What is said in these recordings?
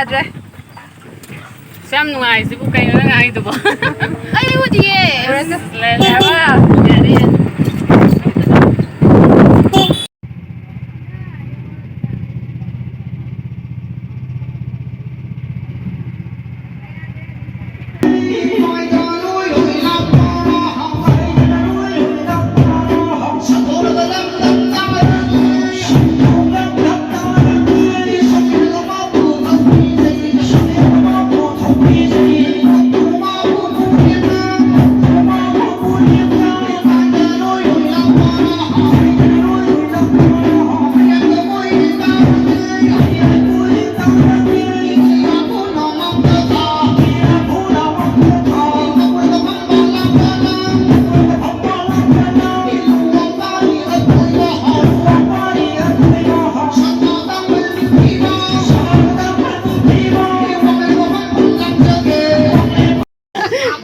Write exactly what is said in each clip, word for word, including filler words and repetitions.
ꯌꯥꯗ꯭ꯔꯦ꯫ ꯑꯁ, ꯌꯥꯝ ꯅꯨꯡꯉꯥꯏꯁꯤꯕꯨ, ꯀꯩꯅꯣ ꯅꯪ ꯉꯥꯡꯉꯤꯗꯨꯕꯣ? ꯑꯩ ꯎꯗꯤꯌꯦ꯫ ꯂꯩ-, ꯂꯩ-, ꯌꯥꯔꯦ꯫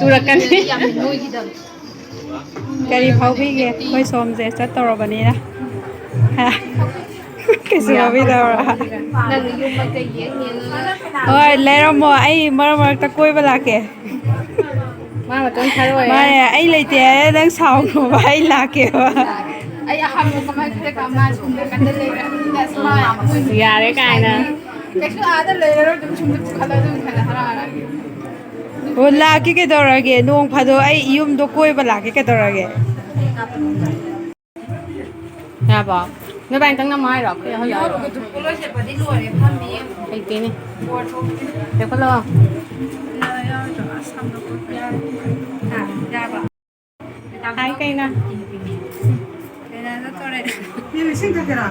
ꯇꯨꯔꯛꯀꯅꯤ꯫ ꯀꯔꯤ ꯐꯥꯎꯕꯤꯒꯦ? ꯑꯩꯈꯣꯏ ꯁꯣꯝꯁꯦ ꯆꯠꯇꯧꯔꯕꯅꯤꯅ꯫ ꯍꯥ? ꯀꯩꯁꯨ ꯐꯥꯎꯕꯤꯗꯕ꯭ꯔꯥ? ꯅꯪ ꯌꯨꯝ ꯃꯀꯩ ꯌꯦꯡ ꯌꯦꯡꯉꯒ꯫ ꯍꯣꯏ, ꯂꯩꯔꯝꯃꯣ꯫ ꯑꯩ ꯃꯔꯛ ꯃꯔꯛꯇ ꯀꯣꯏꯕ ꯂꯥꯛꯀꯦ꯫ ꯃꯥ ꯃꯇꯣꯟ ꯊꯥꯔꯛꯑꯣꯏ꯫ ꯃꯥꯅꯦ, ꯑꯩ ꯂꯩꯇꯦ ꯍꯥꯏꯔꯦ, ꯅꯪ ꯁꯥꯎꯅꯣꯕ, ꯑꯩ ꯂꯥꯛꯀꯦꯕ꯫ ꯑꯩ ꯑꯍꯥꯟꯕ ꯀꯃꯥꯏꯅ ꯍꯥꯏꯔꯛꯀ ꯃꯥ ꯁꯣꯝ ꯅꯥꯀꯟꯗ ꯂꯩꯔꯦ꯫ ꯑꯁ, ꯃꯥ ꯌꯥꯔꯦ ꯀꯥꯏꯅ꯫ ꯀꯩꯁꯨ ꯑꯥꯗ ꯂꯩꯔꯔꯣꯏ, ꯑꯗꯨꯝ ꯁꯣꯝꯗ ꯄꯨꯈꯠꯂ ꯑꯗꯨꯝ ꯈꯔ ꯍꯔꯥꯎ ꯍꯔꯥꯎ꯫ ꯑꯣ, ꯂꯥꯛꯀꯦ ꯀꯩꯗꯧꯔꯒꯦ? ꯅꯣꯡ ꯐꯥꯗꯣꯛ ꯑꯩ ꯌꯨꯝꯗꯣ ꯀꯣꯏꯕ ꯂꯥꯛꯀꯦ ꯀꯩꯗꯧꯔꯒꯦ? ꯌꯥꯕꯣ? ꯅꯣꯏ ꯕꯥꯏ ꯈꯤꯇꯪ ꯅꯝꯃꯣ ꯍꯥꯏꯔꯣ? ꯑꯩꯈꯣꯏ ꯌꯥꯍꯜꯂꯣ ꯍꯥꯏꯔꯣ? ꯌꯥꯎꯔꯒ ꯊꯨꯞꯄ ꯂꯣꯏ ꯁꯦꯠꯄꯗꯤ ꯂꯣꯏꯔꯦ, ꯐꯝꯃꯤꯌꯦ꯫ ꯍꯩꯇꯦꯅꯦ꯫ ꯕꯣꯔꯗ ꯊꯣꯛꯇꯦ꯫ ꯂꯦꯞꯈꯠꯂꯣ꯫ ꯌꯥꯎꯔꯁꯨ ꯑꯁ ꯁꯝꯗꯣ ꯀꯛꯄ ꯌꯥꯔꯦ꯫ ꯍꯥ, ꯌꯥꯔꯕ? ꯍꯥꯏ ꯀꯩꯅ꯫ ꯀꯩꯅ ꯅꯠꯇꯣꯔꯦ꯫ ꯅꯪ ꯏꯁꯤꯡ ꯊꯛꯀꯦꯔꯥ?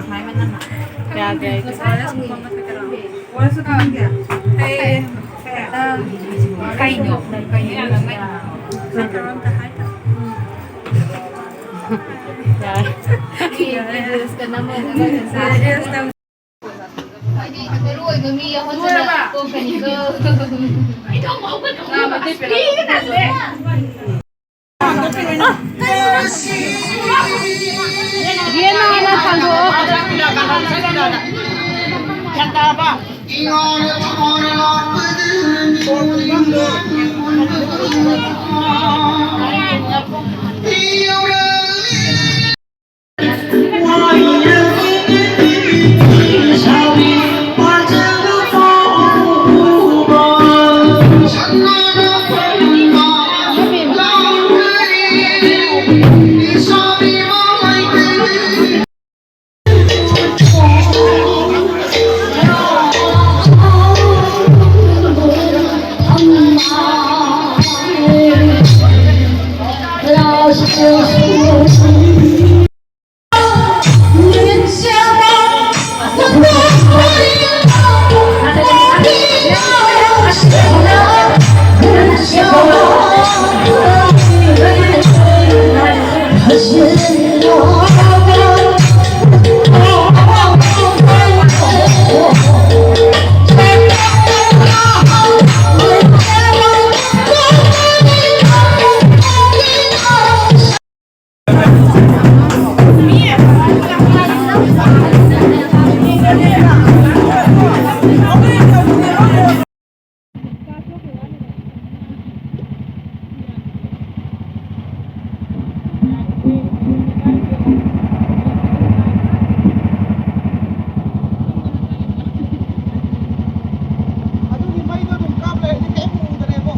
ꯌꯥꯗꯦ ꯑꯩꯗꯤ꯫ ꯑꯣ ꯑꯥꯔ ꯑꯦꯁ ꯀꯨꯝꯕ ꯑꯃ ꯊꯛꯀꯦꯔꯥ? ꯑꯣ ꯑꯥꯔ ꯑꯦꯁ ꯊꯛꯅꯤꯡꯗꯦ? ꯑꯩ, ꯑ, ꯀꯩꯅꯣ? ꯀꯩꯅꯣ? ꯅꯠꯇ꯭ꯔꯣ ꯑꯝꯇ ꯍꯥꯏ ꯇꯥꯔꯦ꯫ ꯌꯥꯔꯦ꯫ ꯔꯤꯜꯁꯀ ꯅꯝꯃꯒ ꯔꯤꯜꯁ ꯅꯝ-, ꯑꯩꯗꯤ ꯃꯔꯨ ꯑꯣꯏꯕ ꯃꯤ ꯌꯥꯎꯍꯟꯗꯅ ꯇꯣꯛꯀꯅꯤꯀꯣ꯫ ꯉꯥ ꯃꯇꯦꯛ ꯄꯦꯔꯥ꯫ ꯌꯦꯟ ꯍꯥꯟꯅ ꯊꯥꯡꯗꯣꯛꯑꯣ꯫ ꯒ꯭ꯌꯥꯟ ꯇꯥꯔꯕ? ꯑꯗꯨꯒꯤ ꯃꯩꯗꯣ ꯑꯗꯨꯝ ꯀꯥꯞ ꯂꯩꯔꯗꯤ ꯀꯩꯝ ꯎꯗ꯭ꯔꯦꯕꯣ꯫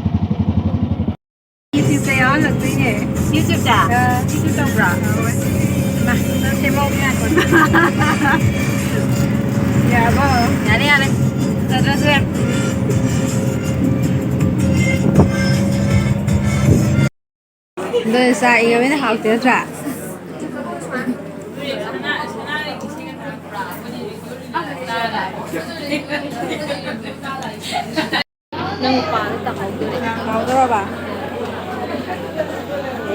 YouTube-ꯇ ꯌꯥꯎꯍꯜꯂꯛꯇꯣꯏꯅꯦ꯫ YouTube-ꯇ? ꯑꯥ꯫ YouTube ꯇꯧꯕ꯭ꯔꯥ? ꯇꯧꯋꯦ꯫ ꯏꯃꯥ, ꯅꯪ ꯁꯦꯝꯍꯧꯕ ꯌꯥꯏꯀꯣ꯫ ꯌꯥꯔꯕꯣ? ꯌꯥꯔꯦ, ꯌꯥꯔꯦ꯫ ꯆꯠꯂꯁꯦ꯫ ꯑꯗꯣ ꯆꯥ ꯏꯪꯉꯕꯅꯤꯅ ꯍꯥꯎꯇꯦ ꯅꯠꯇ꯭ꯔꯥ? ꯅꯪ ꯅꯨꯄꯥꯗꯣ ꯇꯥꯍꯧꯗꯣꯔꯦ꯫ ꯇꯥꯍꯧꯗꯣꯔꯕ?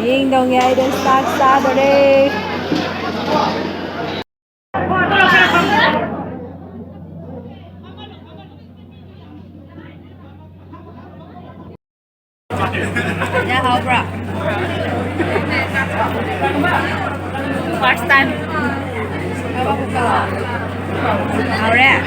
ꯌꯦꯡꯗꯧ ꯉꯥꯏꯗꯅ ꯆꯥꯛ ꯆꯥꯗꯣꯔꯦ꯫ ꯌꯥ ꯍꯥꯎꯕ꯭ꯔꯥ? First time. ꯍꯥꯎꯔꯦ?